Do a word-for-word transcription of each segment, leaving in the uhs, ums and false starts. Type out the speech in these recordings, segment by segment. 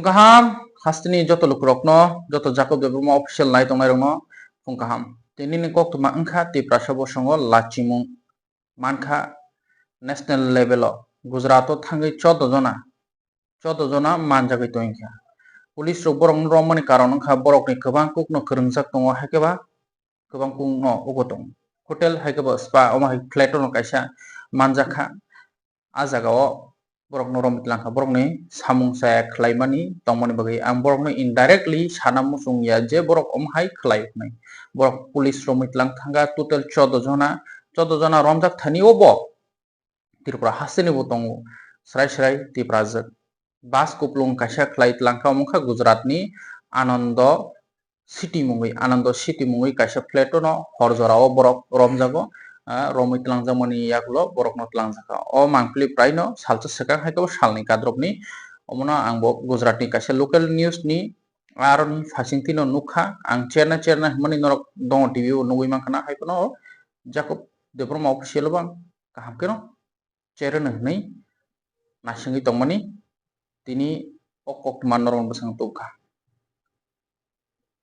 Kaham, hasteni joto lukurokno, joto Jacob Debbarma official nai tongnairokno phung kaham. Tinini koktwma wngkha Tiprasa bosongo lachimung mankha national level o. Gujarat o thangwi choudo jona, choudo jona manjagwi tongkha. Police rok borokno romani karon wngkha borokni kwbang kokno kwrwngjak tongo, haikhe ba kwbang kokno ugo tongo. Hotel haikhe ba spa, omo hai flat o no kaisa manjakha. A jaga o borokno romwi tlangkha, borokni samung chaya khlaimani tongmani bagwi ang borokno indirectly sana muchung ya je borok omo hai khlai hwnwi. Borok police romwi tlang thangkha, total choudo jona, choudo jona romjak thani o bo Tripura hasteni bo tongo, srai srai Tiprajwk. Bus kuplung kaisa khlai tlangkha, omo wngkha Gujarat ni Anando City mungwi, Anando City mungwi kaisa flat o no hor jora o borok romjago, ah, romwi tlangjakmani yagulo borokno tlangjakha. O mangpili praino salsa swkang hai khe bo salni kadrokni, omono ang bo Gujarat ni kaisa local news ni aroni phasingtwi no nukha. Ang cherna cherna hwnmani norok dongo T V o nugwi mankha na, hai phano Jacob Debbarma official o bo ang kaham kheno cherno hwnwi naisingwi tongmani tini o koktwma norokni bwskango tubukha.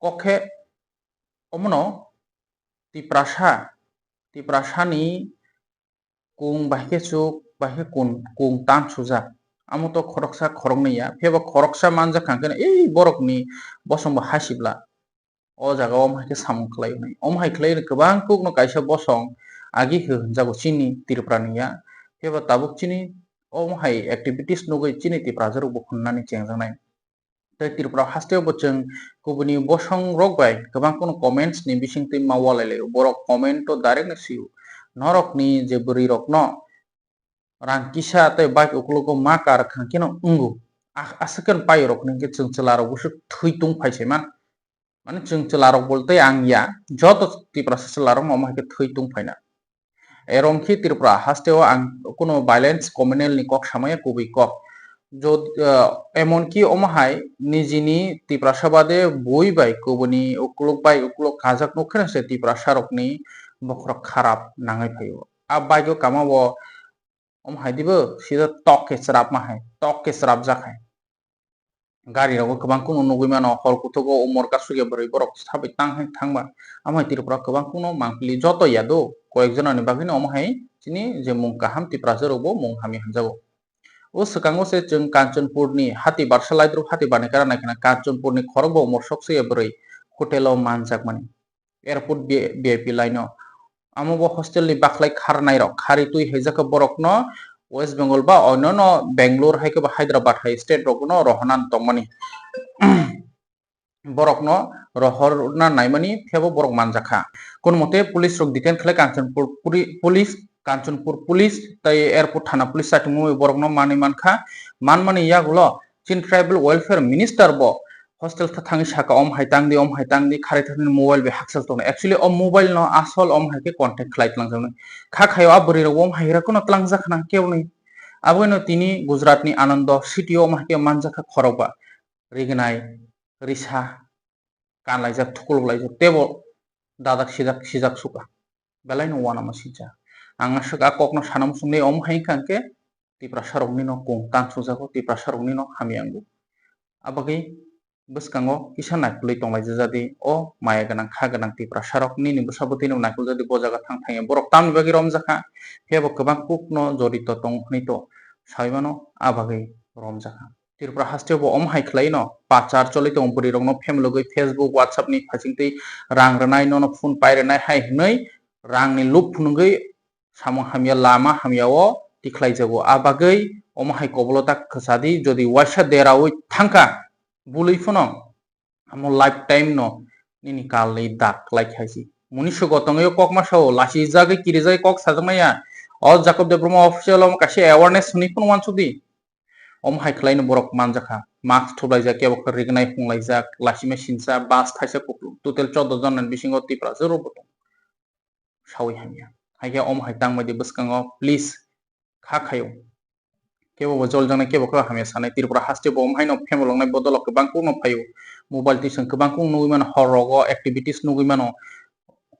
Kok khe omono Tiprasa, Tiprasani kung bai khe chuk, bai khe kun, kung tan sujak. Amo to khoroksa khoroknwi ya, phiyaba khoroksa manjak kha khe ei borokni bosongbo hasibla. O jaga o omo hai khe samung khlai hwnwi. Omo hai khlai hwnwi kwbang kokno kaisa bosong agi hwnjago chini Tripura ni ya. Phiyaba tabuk chini omo hai activities nugwi chini Tiprasa rok bo hwnmani chengjaknai. Tei Tripura haste o bo chwng kubuni bosong rok bai kwbang kokno comments ni bisingtwi ma walai laio. Borok comment o direct no sio. Norok ni je bwrwi rok no rang kisa tei bike ukologo ma kar kha khe no wngo. A-, aswk khe pai rok hwnkhe chwng chwla rok bwswk thwi tung phai se man. Mane chwng chwla rok bolte ang ya, joto Tiprasa chwla rok no omo hai khe thwi tung phaina. Erom khe Tripura haste o ang kuno violence communal ni kok samaya kubui kok. Jod-, ah, emon ki omo hai nijini Tiprasa bade bui bai kubuni ukuluk bai ukuluk kajak nuk kheno se Tiprasa rokni bokhorok kharap nangwi phaio. A bike o kama bo omo hai dibo sida tok khe chwrapma hai, tok khe chwrapjak hai. Gari rogo kwbang kunu nugwi mano, hor kuthuk o umor kasugya bwrwi borok sabai tang hai thangba. Amo hai Tripura kwbang kunu mangpili joto ya do, koyek jona ni bagwi no omo hai chini je mung kaham Tiprasa rok bo mung hamya hwnjago. O swkango se chwng Kanchanpur ni hati barsa laidrop hati banaikara naikha na Kanchanpur ni khorokbo umor sok suya bwrwi hotel o manjakmani. Airport V I P line o. Amo bo hostel ni bakhlai kharnai rok, khari twi haijak khe borok no West Bengal ba oino no Bangalore hai khe ba Hyderabad hai state rok no rohorna tongmani. Borok no rohorna naimani phiyabo borok manjakha. Kono mote police rok detain khlai Kanchanpur puri-, police, Kanchanpur police tei airport thana police satung borok no manwi mankha. Manmani yagulo chini tribal welfare minister bo hostel tha thangwi saka, "Om hai tang di, om hai tang di," kharwi thani mobile bai hakchal tongnai. Actually, o mobile no asol om hai khe contact khlai tlangjak nai. Kha khayo a bwrwi rok bo om hai rok no tlangjak khna kebo ni. Abo no tini Gujarat ni Anando City o om hai khe manjak kha khorok ba. Rignai, risa, kanlaijak, thukuluk laijak, tebo dadak sijak, sijak suka. Belai no uanama sijak. Ang aswk a kok no sana muchung nai om hai kha khe Tiprasa rok ni no kung tan sujago, Tiprasa rok ni no hamya wngo. Abagwi bwskango kisa naikolwi tonglaijak jadi o maya gwnang kha gwnang Tiprasa rok nini bwsa bwtwi no naikol jadi bo jaga thang thangya borok tamni bagwi romjakha, phiyabo kwbang kuk no jorito tongo hwnwi to saui mano, a bagwi romjakha. Tripura haste bo om hai khlai no pachar choli tongo bwrwi rok no family logwi Facebook WhatsApp ni phasing twi rang rwnai nono phone pai rwnai hai hwnwi rang ni lub phunugwi samung hamya lama hamya o tikhlai jago. A bagwi omo hai kobolo ta kwchadi, jodi waisa deraui thangkha bului phano amo lifetime no nini kal ni dak khlai khaisi. Muniso gotongwi o kok ma sao, lasi jagwi kiri jagwi kok sajak maya. O Jacob Debbarma official omo kaisa awareness hwnwi phano uansuk di. Omo hai khlai no borok manjakha. Mask thuplaijak, kebo khe rignai hunglaijak, lachima sinsa, bus thaisa kuplung. Total choudo jona ni bisingo Tiprasa rok bo tongo. Saui hamya. Hai khe omo hai tangbai di bwskango, please, kha khaio. Kebo bo joljaknai, kebo khe hamya sanai. Tripura haste bo omo haino phemoloknai bodolo kwbang kuk no phaio. Mobile twi chwng kwbang kuk nugwi mano, hor rogo activities nugwi mano.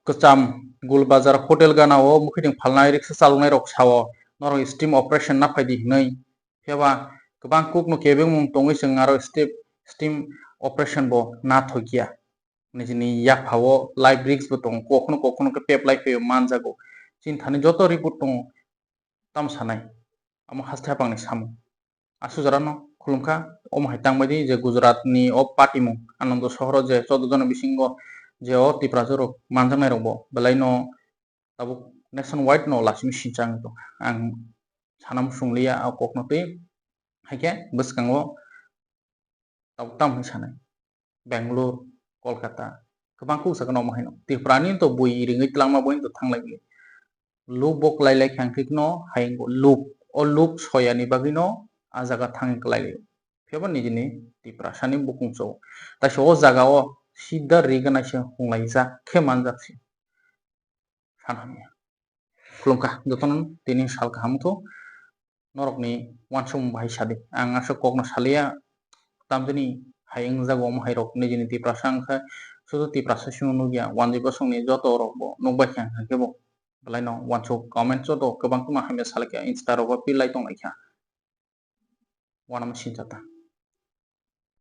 Kwcham Gul Bazar hotel gana o mwkhwtwng phalnai, riksa chaloknai rok sao, "Norok steam operation na phai di," hwnwi. Phiya ba kwbang kuk no kebengmung tongwi chwng aro step steam oppression bo na thokya. Nijini yaphao life risk bo tongo, kokhno kokhno khe pep lai phaio manjago. Chini thani joto report tongo, tamo sanai, amo haste hapangni samung. Asuk jora no khulumkha, omo hai tangbai di je Gujarat ni o party mung Anando sohor o je choudo jona bisingo je o Tiprasa rok manjaknai rok bo belai no tabuk nation wide no lasimi sinchang tong. Ang sana muchung liya o kok no twi, haikhe bwskango tabuk tam hinwi sanai. Bangalore, Kolkata, kwbang kuk jaga no omo haino. Tripura ni to bui ringwi twlangma bui to thanglai bini. Loop bo kwlai lai khe ang khe no hayung loop, o loop soya ni bagwi no a jaga thangwi kwlai lai. Phiya ba nijini Tiprasa ni bukung chao. Taisa o jaga o sida ri gana se hunglai jak khe manjak se. San hamya. Khulumkha, jotono tini sal kaham wngthu. Norokni uansukmung bahai sadi. Ang aswk kokno saliya, tamjani hai wngjago omo hai rok nijini Tiprasa wngkha, sudu Tiprasa sino nukya, wanjwi bosongni joto rok bo nukbai kha, hwnkhe bo belai no uansuk comment joto kwbang kwma hamya salaikha, Insta rogo pirlai tonglaikha. Uanama sinchata.